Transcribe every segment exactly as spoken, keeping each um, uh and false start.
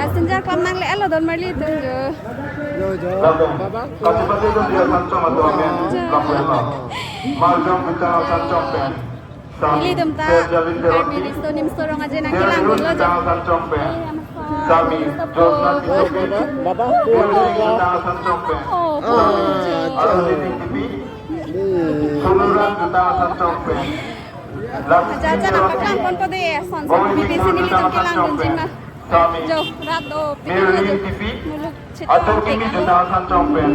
Passenger klam nangle-etlo don marli atum jo. Jo, jo. Baba. Kachipate atum dia Sanchong atum amen. Jo. Kap-etlo. Marjong Juta Sanchong pen. Sami. Ilitum ta Serjalin Karbi Teroti. Riso Nimso Rong Aje nangkelang dunlo jo. Juta Sanchong pen. Sami. Josna Tito pen. Baba. Juta Sanchong pen. Oh, ah, Sami. Jo. Aro Titi Tipi. Hmm. Suluran Juta Sanchong pen. Aja aja nangpaklang ponpo dei, son son B B C nelitum kelang dunji ma. Jo, rat do, pini Merli aja Tipi. Muluk chitong atur kimi teka. Juta Sanchong pen.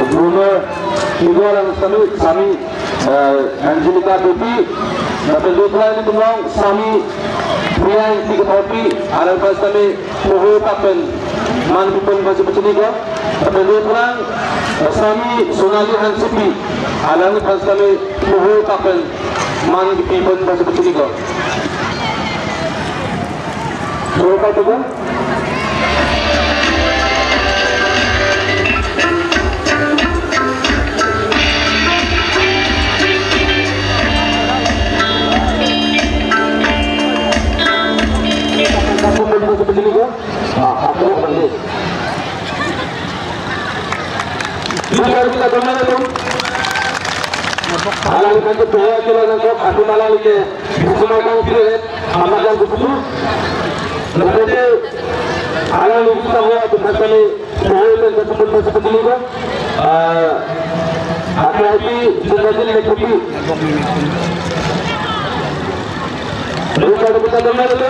Bruno, Igor and Sami, Sami, eh, Angelica Devi, lapen dothulang ilitum along Sami Priya Ingti Kethorpi, alang pas kami poho papen man pipon pasi pachini ko. Lapen dothulang Sami Sonali Hansepi, alang pas kami poho papen man pipon pasi pachini ko. Poho papen ko. Alang kan ketua kila nangkok, atum alang like, buku makan kiri, amat yang buku. Nanti alang lugu sama atum kami. Poho pen kachepon pasi pachini ko, ah, akhai pi Jendadin Lekhupi. Lalu satu kita dengar itu,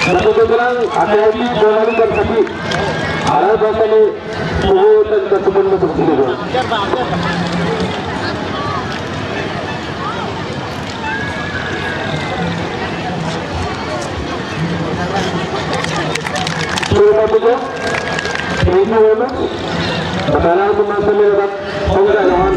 satu orang akhai pi Bonali dan Saki. Alang pas kami poho pen kachepon pasi pachini ko. Terima kasih. Thank you very much. Sekarang teman-teman dapat pengetahuan.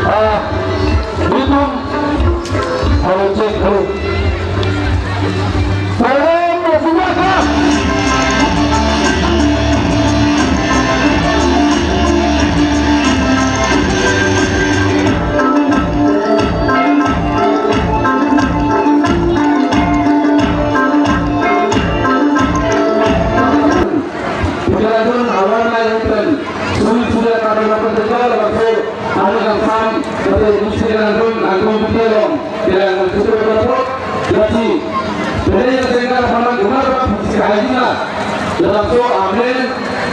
Ah, Bitung. Hello, check, hello. Salam, Rasulullah. Pujalaidun awar nai hempen, suri sudah kami makan tegal langsung, anu langsung, pada misi langsung, aku bikin long, bilang sudah berapa, jadi, jadi yang saya katakan, gemar apa, si kaji lah, langsung, amin,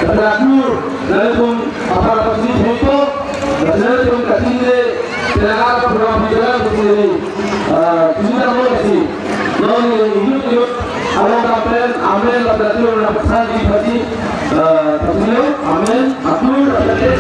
terakhir, lalu pun, apa, apa sih, itu, lalu pun, kasih, terakhir, apa, program bicara, begini, eh, kita mau kasih, non, ini, ini, ini, Alo kapen, amen, lapen atur, lapen sanji pati, eh, pati, amen, atur, lapen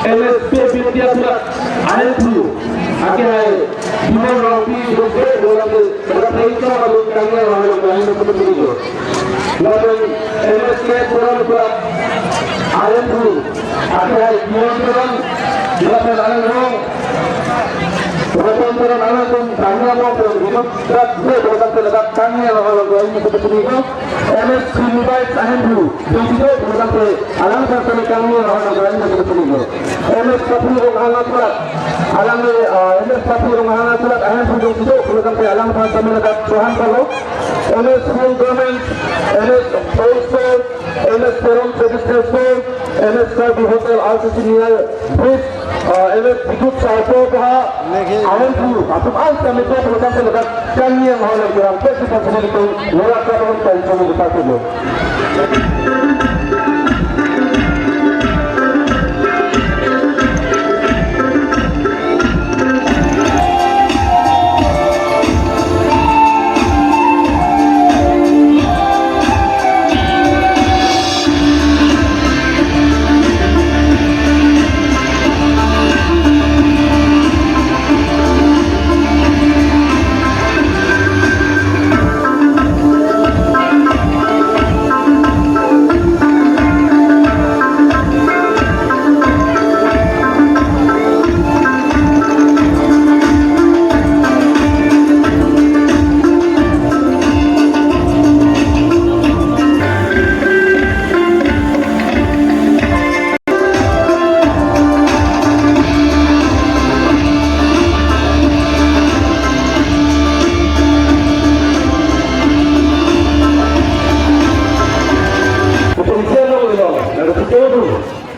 M S P Bintia Turak, Ahenphru, akehai, Bimol Rongpi, Doktor Bolam, Doktor Rita, Abu Kangya, Rongpi, Rongpi, Rongpi, Rongpi. Lapen M S K Bolam Turak, Ahenphru, akehai, Bimol Turak, Doktor Alang Rong, Doktor Alang Rong, Kangya Rong, Doktor Rita, Doktor Rita, Kangya, Rongpi, Rongpi, Rongpi. M S Srinivas Ahenphru, jongsi do pulotangte, alang aphan sami kangni rohana gain na pulotangte. M S Kapri Ronghang Atulak, alang, eh, M S Kapri Ronghang Atulak, Ahenphru jongsi do pulotangte, alang aphan sami ladak rohan palo. M S Full Garments, M S Oil Store, M S Teron Traditional Store, M S Karbi Hotel, R C C near Bridge, uh, M S Bidut Saito Paha, Ahenphru, atum an sami do pulotangte ladak kangni rohana kiram pesi pasini itu, wala kapang pesi pasini itu.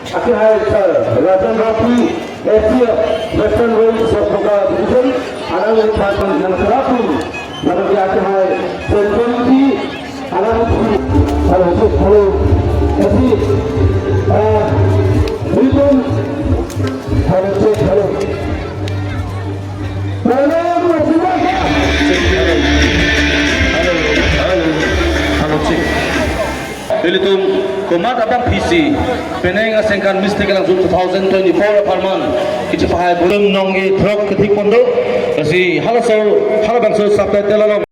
Akehai sir, Rajan Rafi, S C F, Western Range, Sopoka Division, alang ini patan yang serapun, lalu dia akehai, Sen Komiti, alang, hello, hello, S C, uh, Ribbon, hello, check, hello. Hello, hello, hello, hello, check. Ilitum komat abang P C, penang asengkan mistake lang two thousand twenty-four apharman kachepahai volume nong-e throk kethik pon do, lasi halaso, halabangso subtitle along.